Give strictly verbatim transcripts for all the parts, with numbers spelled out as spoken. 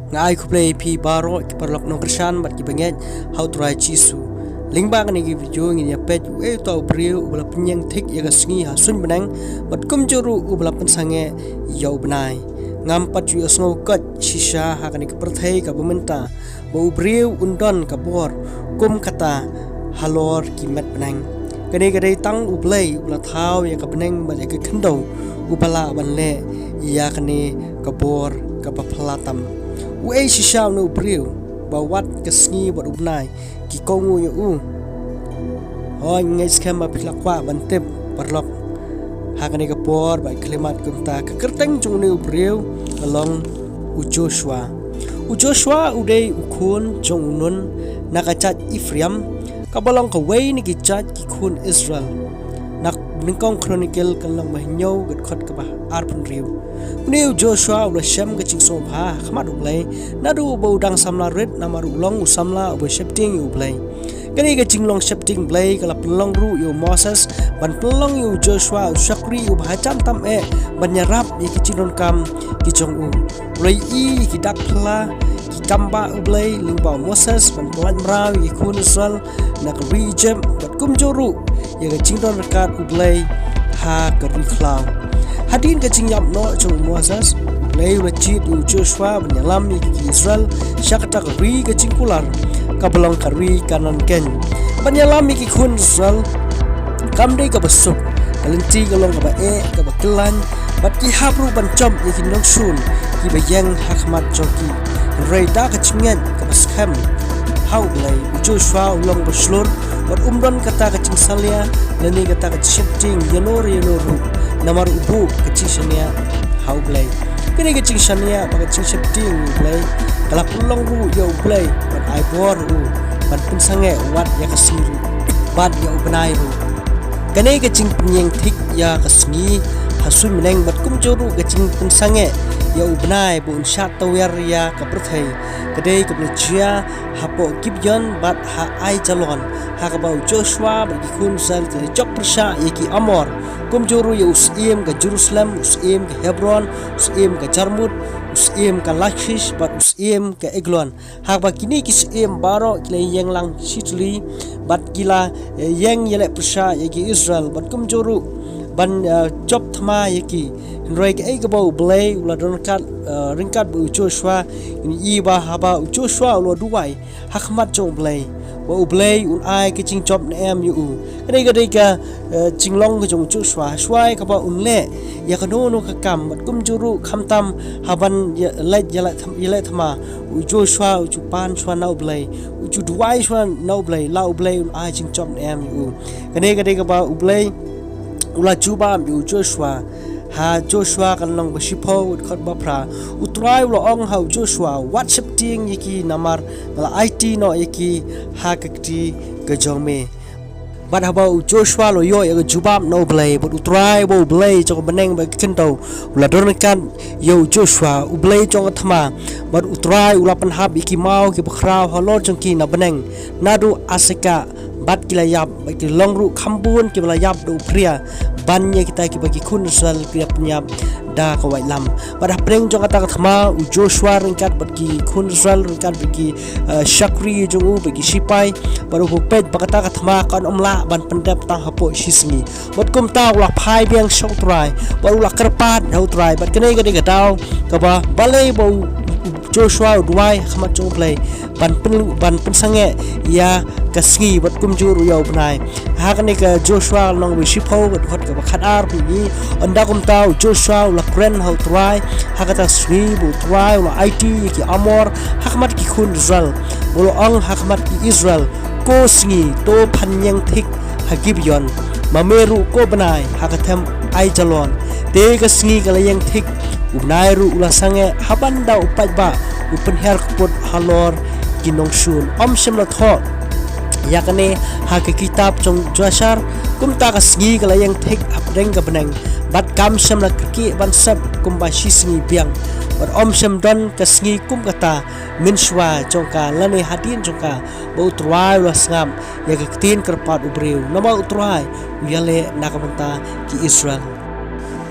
Nga ai khublei ïa phi baroh ki paralok nongkyrshan bad ki bangeit ha u Trai Jisu. Lyngba kane ka video ngin ïa peit uei uta u briew uba la pynïeng thik ïa ka sngi ha suiñ bneng bad kumjuh ruh uba la pynsangeh ïa u bnai. Ngam pat ju ïohsngew koit shisha ha kane ka pyrthei kaba mynta ba u briew un don ka bor kum kata halor ki met bneng. Kane ka dei tang u Blei uba la thaw ïa ka bneng bad ïa ka khyndew uba lah ban leh ïa kane ka bor kaba phylla tam. Uei shisha une u briew ba wat ka sngi bad u bnai ki kohnguh ïa u? Hooid, nga ngeit skhem ba phi la kwah ban tip paralok. Ha kane ka por ba khyllipmat kumta, ka kyrteng jong une u briew ka long u Joshua. U Joshua u dei u khun jong u Nun na ka jaid Ephraim, kaba long kawei na ki jaid ki khun Israel. Na Nyngkong Chronicle ka lynnong ba hynñiew ka dkhot kaba arphew hynriew. Une u Joshua u la shem ka jingsngewbha ha khmat u Blei naduh ba u dang samla rit, namar u long u samla uba sheptieng ïa u Blei. Kane ka jinglong sheptieng Blei ka la pynlong ruh ïa u Moses ban pynlong ïa u Joshua u shakri uba hajan tam eh ban ïarap ïa ki jingdonkam ki jong u. U la ïohi ïa ki dak phylla, ki kambah u Blei lyngba u Moses ban pyllait mraw ïa ki khun Israel na ka ri Egypt bad kumjuh ruh ïa ka jingdon ryngkat u Blei ha ka ri khlaw. Hadien ka jingïap noh jong u Moses, u Blei u la jied ïa u Joshua ban ïalam ïa ki Israel sha kata ka ri ka jingkular kaba long ka ri Kanaan keiñ. Ban ïalam ïa ki khun Israel kam dei kaba suk, ka lynti ka long kaba eh, kaba kyllain, bad ki hap ruh ban jop ïa ki nongshun kiba ïeng ha khmat jong ki. Hynrei da ka jingngeit kaba skhem ha u Blei, u Joshua u long ba shlur bad um don kata ka jingsalia lane kata ka jingsheptieng ïano re ïano ruh, namar u buh ka jingshaniah ha u Blei. Kane ka jingshaniah bad ka jingsheptieng ïa u Blei ka la pynlong ruh ïa u Blei ban ai bor ïa u ban pynsangeh wat ïa ka sngi ruh bad ïa u bnai ruh. Kane ka jingpynïeng thik ïa ka sngi ha suiñ bneng bad kumjuh ruh ka jingpynsangeh ïa u bnai ba un shah tawiar ïa ka pyrthei ka dei kaba la jia hapoh Gibeon bad ha Aijalon, ha kaba u Joshua bad ki khun Israel ki la jop pyrshah ïa ki Amor, kumjuh ruh ïa u syiem ka Jerusalem, u syiem ka Hebron, u syiem ka Jarmuth, u syiem ka Lachish bad u syiem ka Eglon. Ha kaba kine ki syiem baroh ki la ïeng lang shi tylli bad ki la, eh, ïeng ïaleh pyrshah ïa ki Israel bad kumjuh ruh ban, eh, jop thma ïa ki. Hynrei kaei kaba u Blei u la don ryngkat, eh, ryngkat bad u Joshua, ngi i ba haba u Joshua u la duwai ha khmat jong u Blei ba u Blei un ai ka jingjop ne em ïa u. Kane ka dei ka, eh, jinglong ka jong u Joshua, shuwa ïa kaba un leh ïa kano kano ka kam bad kumjuh ruh khamtam haban ïa leit ïaleh tham-, ïaleh thma, u Joshua u ju pan shuwa na u Blei, u ju duwai shuwa na u Blei, la u Blei un ai jingjop ne em ïa u. Kane ka dei kaba u Blei u la jubab ïa u Joshua. Ha Joshua ka lynnong ba shiphew, dkhot ba phra, u Trai u la ong ha u Joshua, wat sheptieng ïa ki, namar nga la aiti noh ïa ki ha ka kti ka jong me. Bad haba u Joshua u la ïoh ïa ka jubab na u Blei, bad u Trai uba u Blei jong ka bneng bad ka khyndew u la don ryngkat ïa u Joshua, u Blei jong ka thma, bad u Trai u la pynhap ïa ki maw kiba khraw halor jong ki na bneng naduh Aseka, bad ki la ïap, bad ki long ruh kham bun kiba la ïap da u phria ban ïa kita kiba ki khun Israel ki la pynïap da ka waitlam. Bad hapdeng jong kata ka thma, u Joshua ryngkat bad ki khun Israel, ryngkat bad ki, eh, shakri jong u, bad ki shipai, bad u peit ba kata ka thma kan ym lah ban pyndep tang hapoh shi sngi. Bad kumta u la phai biang sha u Trai bad u la kyrpad ha u Trai, bad kane ka dei ka daw kaba balei ba u, u Joshua u duwai ha khmat jong u Blei ban pyn, ban pynsangeh ïa ka sngi bad kumjuh ruh ïa u bnai. Ha kane ka Joshua lynnong ba shiphew, dkhot kaba khatar, phi i, ynda kumta u Joshua u la kren ha u Trai ha kata ka sngi ba u Trai u la aiti ïa ki Amor ha khmat ki khun Israel, ba u la ong ha khmat ki Israel, ko sngi to phan ïeng thik ha Gibeon, ma me ruh ko bnai ha ka them Aijalon. Te ka sngi ka la ïeng thik, u bnai ruh u la sangeh, haba ynda u paidbah u pynhiar kput halor ki nongshun. Ym shym la thoh ïa kane ha ka kitab jong Jashar. Kumta ka sngi ka la ïeng thik hapdeng ka bneng, bad kam shym la kyrkieh ban sep kumba shi sngi biang. Bad ym shym don ka sngi kum kata mynshuwa jong ka lane hadien jong ka, ba u Trai u la sngap ïa ka ktien kyrpad u briew, namar u Trai u ïaleh na ka bynta ki Israel.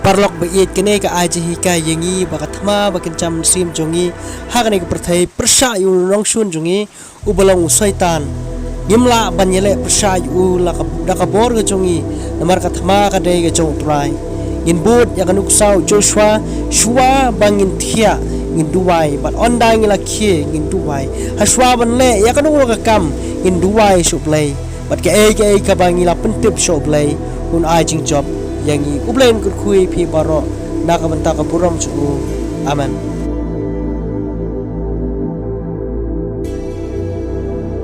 Paralok ba ïeit, kane ka ai jinghikai ïa ngi ba ka thma ba kynja mynsiem jong ngi ha kane ka pyrthei pyrshah ïa u nongshun jong ngi uba long u Soitan. Ngim lah ban ïaleh pyrshah ïa u la ka, da ka bor ka jong ngi, namar ka thma ka dei ka jong U Trai. Ngin bud ïa ka nuksa u Joshua, shuwa ba ngin thiah ngin duwai, bad ynda ngi la khie ngin duwai. Ha shuwa ban leh ïa kano kano ka kam ngin duwai sha U Blei. Bad kaei kaei kaba ngi la pyntip sha U Blei, un ai jingjop ïa ngi. U Blei un kyrkhu ïa phi baroh na ka bynta ka burom jong u. Amen.